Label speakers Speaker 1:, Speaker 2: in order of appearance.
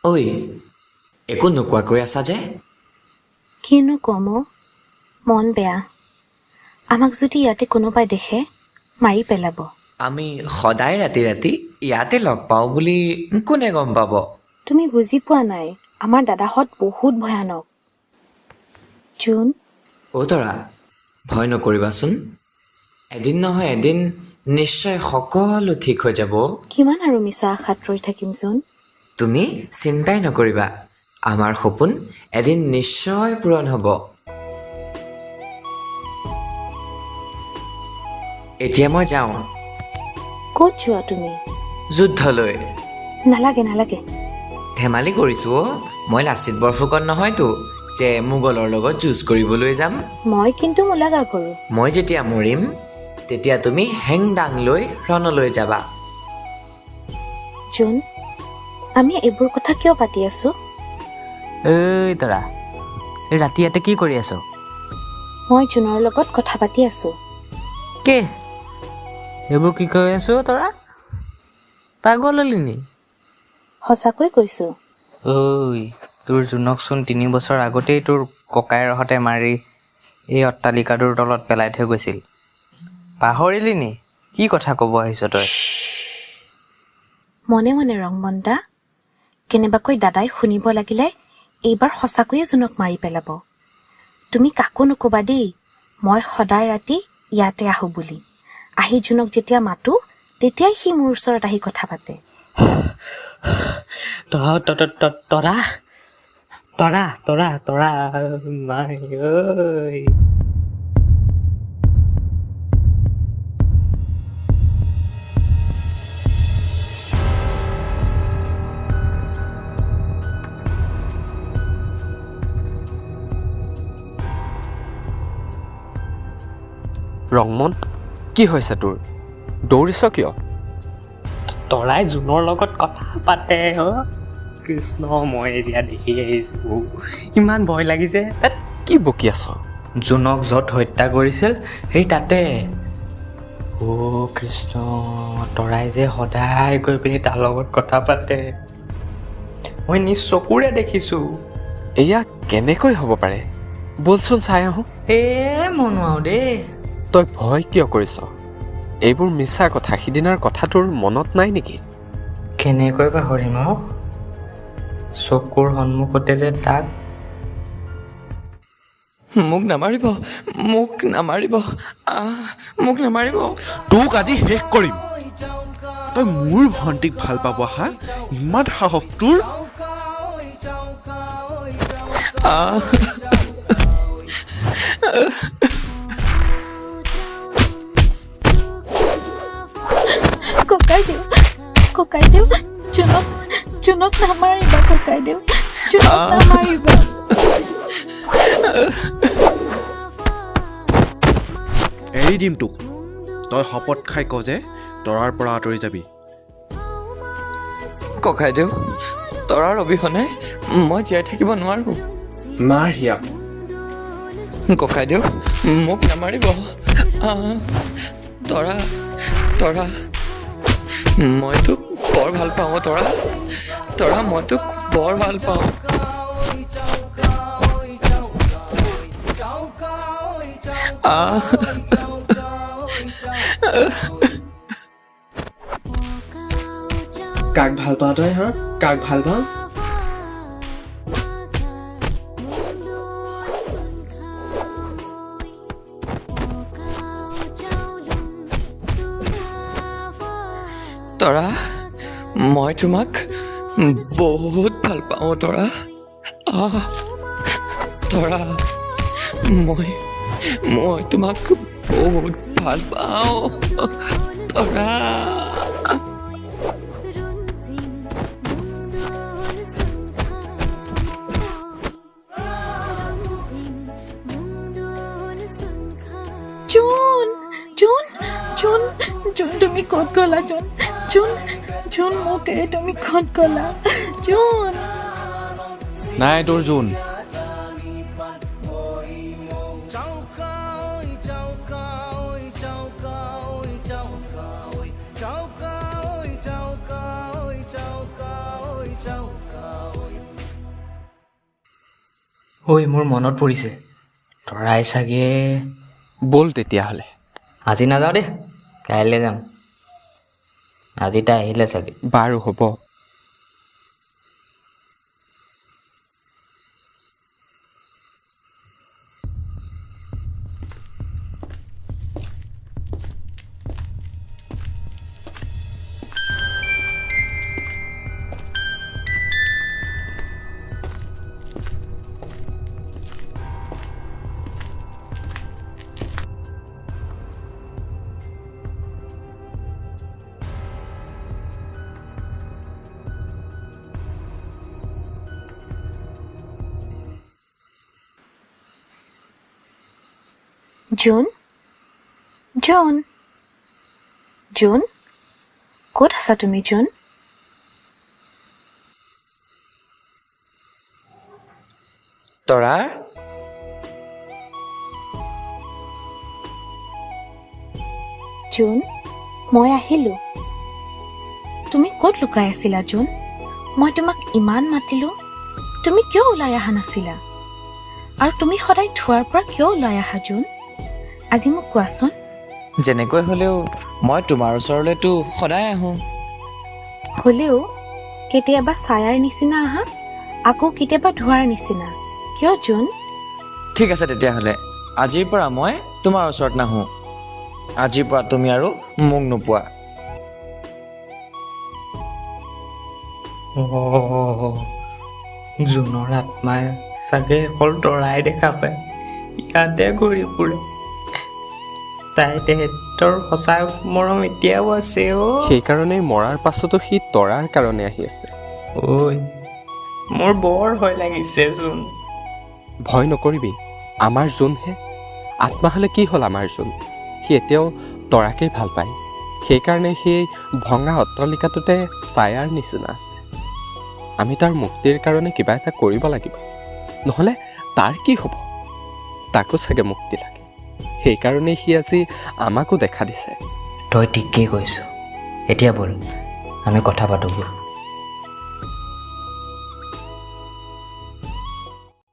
Speaker 1: ঐ, একো নোকোৱাকৈ আছা যে?
Speaker 2: কিনো ক'ম অ', মন বেয়া। আমাক যদি ইয়াতে কোনোবাই দেখে মাৰি পেলাব।
Speaker 1: আমি সদায় ৰাতি ৰাতি ইয়াতে লগ পাওঁ বুলি কোনে গম পাব?
Speaker 2: তুমি বুজি পোৱা নাই, আমাৰ দাদাহঁত বহুত ভয়ানক। জোন।
Speaker 1: অ' তৰা, ভয় নকৰিবাচোন। এদিন নহয় এদিন নিশ্চয় সকলো ঠিক হৈ যাব।
Speaker 2: কিমান আৰু মিছা আশাত ৰৈ থাকিম জোন?
Speaker 1: তুমি চিন্তাই নকৰিবা, আমাৰ সপোন এদিন নিশ্চয় পূৰণ হ'ব। এতিয়া মই যাওঁ।
Speaker 2: ক'ত যোৱা তুমি?
Speaker 1: যুদ্ধলৈ।
Speaker 2: নালাগে নালাগে।
Speaker 1: ধেমালি কৰিছোঁ অ', মই লাচিত বৰফুকন নহয়তো যে মোগলৰ লগত যুঁজ কৰিবলৈ যাম।
Speaker 2: মই কিন্তু মূলা গাভৰু।
Speaker 1: মই যেতিয়া মৰিম তেতিয়া তুমি হেংদাং লৈ ৰণলৈ যাবা।
Speaker 2: জোন, আমি এইবোৰ কথা কিয় পাতি আছো?
Speaker 3: ঐ তৰা, এই ৰাতি ইয়াতে কি কৰি আছ?
Speaker 2: মই জোনৰ লগত কথা পাতি আছো।
Speaker 3: কি এইবোৰ কি কৰি আছ তৰা? পাগল হলি নি?
Speaker 2: সঁচাকৈ কৈছো।
Speaker 3: ঐ, তোৰ জোনকচোন 3 বছৰ আগতেই তোৰ ককায়েৰহঁতে মাৰি এই অট্টালিকাটোৰ তলত পেলাই থৈ গৈছিল। পাহৰিলি নি? কি কথা ক'ব আহিছ তই?
Speaker 2: মনে মনে ৰংমনদা, কেনেবাকৈ দাদাই শুনিব লাগিলে এইবাৰ সঁচাকৈয়ে জোনক মাৰি পেলাব। তুমি কাকো নক'বা দেই, মই সদায় ৰাতি ইয়াতে আহোঁ বুলি। আহি জোনক যেতিয়া মাতো তেতিয়াই সি মোৰ ওচৰত আহি কথা পাতে।
Speaker 3: তৰা তৰা তৰা তৰা মাই ঐ।
Speaker 4: ৰংমন, কি হৈছে তোৰ? দৌৰিছ কিয়?
Speaker 3: তৰাই জোনৰ লগত কথা পাতে। কৃষ্ণ, মই এতিয়া দেখি আহিছোঁ, ইমান ভয় লাগিছে।
Speaker 4: কি বকি আছ?
Speaker 3: জোনক য'ত হত্যা কৰিছিল সেই তাতে। অ' কৃষ্ণ, তৰাই যে সদায় গৈ পিনি তাৰ লগত কথা পাতে, মই নিজ চকুৰে দেখিছোঁ।
Speaker 4: এয়া কেনেকৈ হ'ব পাৰে? ব'লচোন চাই আহোঁ।
Speaker 3: এ মই নোৱাৰো দেই।
Speaker 4: তই ভয় কিয় কৰিছ? এইবোৰ মিছা কথা। সিদিনাৰ কথা তোৰ মনত নাই নেকি?
Speaker 3: কেনেকৈ পাহৰিম অ'? চকুৰ সন্মুখতে যে তাক।
Speaker 1: মোক নামাৰিব, মোক নামাৰিব, মোক নামাৰিব।
Speaker 5: তোক আজি শেষ কৰিম। তই মোৰ ভণ্টিক ভাল পাব হা? ইমান সাহস তোৰ?
Speaker 2: ককাইদেউ, ককাইদেউ, জোনক জোনক নামাৰিবা। ককাইদেউ, জোনক নামাৰিবা।
Speaker 5: এৰি দিম তোক। তই শপত খাই ক যে তৰাৰ পৰা আঁতৰি যাবি।
Speaker 1: ককাইদেউ, তৰাৰ অবিহনে মই জীয়াই থাকিব নোৱাৰো।
Speaker 5: মাৰ হিয়াক।
Speaker 1: ককাইদেউ, মোক নামাৰিব। তৰা, তৰা, মই তোক বৰ ভাল পাওঁ। তৰা, তৰা, মই তোক বৰ ভাল পাওঁ।
Speaker 6: কাক ভাল পাওঁ তই? হা, কাক ভাল পাওঁ?
Speaker 1: তৰা, মই তোমাক বহুত ভাল পাওঁ। তৰা, তৰা, মই মই তোমাক বহুত ভাল পাওঁ। তৰা।
Speaker 2: জোন, জোন, জোন, জোন, তুমি ক'ত গ'লা? জোন, জোন, জোন, মোক এৰি তুমি ক'ত গ'লা? জোন।
Speaker 5: নাই তোৰ জোন।
Speaker 3: ঐ, মোৰ মনত পৰিছে, তৰাই চাগে।
Speaker 4: ব'ল তেতিয়াহ'লে।
Speaker 3: আজি নাযাওঁ দেই, কাইলৈ যাম। আজি তাই আহিলে চাগে।
Speaker 4: বাৰু হ'ব।
Speaker 2: জোন, জোন, জোন, ক'ত আছা তুমি জোন?
Speaker 1: তৰা,
Speaker 2: জোন, মই আহিলোঁ। তুমি ক'ত লুকাই আছিলা জোন? মই তোমাক ইমান মাতিলোঁ, তুমি কিয় ওলাই অহা নাছিলা? আৰু তুমি সদায় ধোঁৱাৰ পৰা কিয় ওলাই আহা জোন? আজি মোক কোৱাচোন।
Speaker 1: যেনেকৈ হ'লেও মই তোমাৰ ওচৰলৈতো সদায় আহোঁ।
Speaker 2: হ'লেও কেতিয়াবা ছায়াৰ নিচিনা আহা, আকৌ কেতিয়াবা ধোঁৱাৰ নিচিনা, কিয় জোন?
Speaker 1: ঠিক আছে তেতিয়াহ'লে, আজিৰ পৰা মই তোমাৰ ওচৰত নাহোঁ। আজিৰ পৰা তুমি আৰু মোক নোপোৱা।
Speaker 3: অ', জোনৰ আত্মাই চাগে অকল তৰাই দেখা পায়, ইয়াতে ঘূৰি ফুৰে। তাই তেহেঁতৰ সঁচা মৰম এতিয়াও আছে অ'।
Speaker 4: সেইকাৰণেই মৰাৰ পাছতো সি তৰাৰ কাৰণে আহি আছে।
Speaker 3: ঐ, মোৰ বৰ ভয় লাগিছে জোন।
Speaker 4: ভয় নকৰিবি, আমাৰ জোনহে। আত্মা হ'লে কি হ'ল, আমাৰ জোন। সি এতিয়াও তৰাকেই ভাল পায়, সেইকাৰণে সি ভঙা অট্টালিকাটোতে ছায়াৰ নিচিনা আছে। আমি তাৰ মুক্তিৰ কাৰণে কিবা এটা কৰিব লাগিব, নহ'লে তাৰ কি হ'ব? তাকো চাগে মুক্তি লাগে, সেইকাৰণেই সি আজি আমাকো দেখা দিছে।
Speaker 3: তই ঠিকেই কৈছ। এতিয়া ব'ল, আমি কথা পাতোঁ।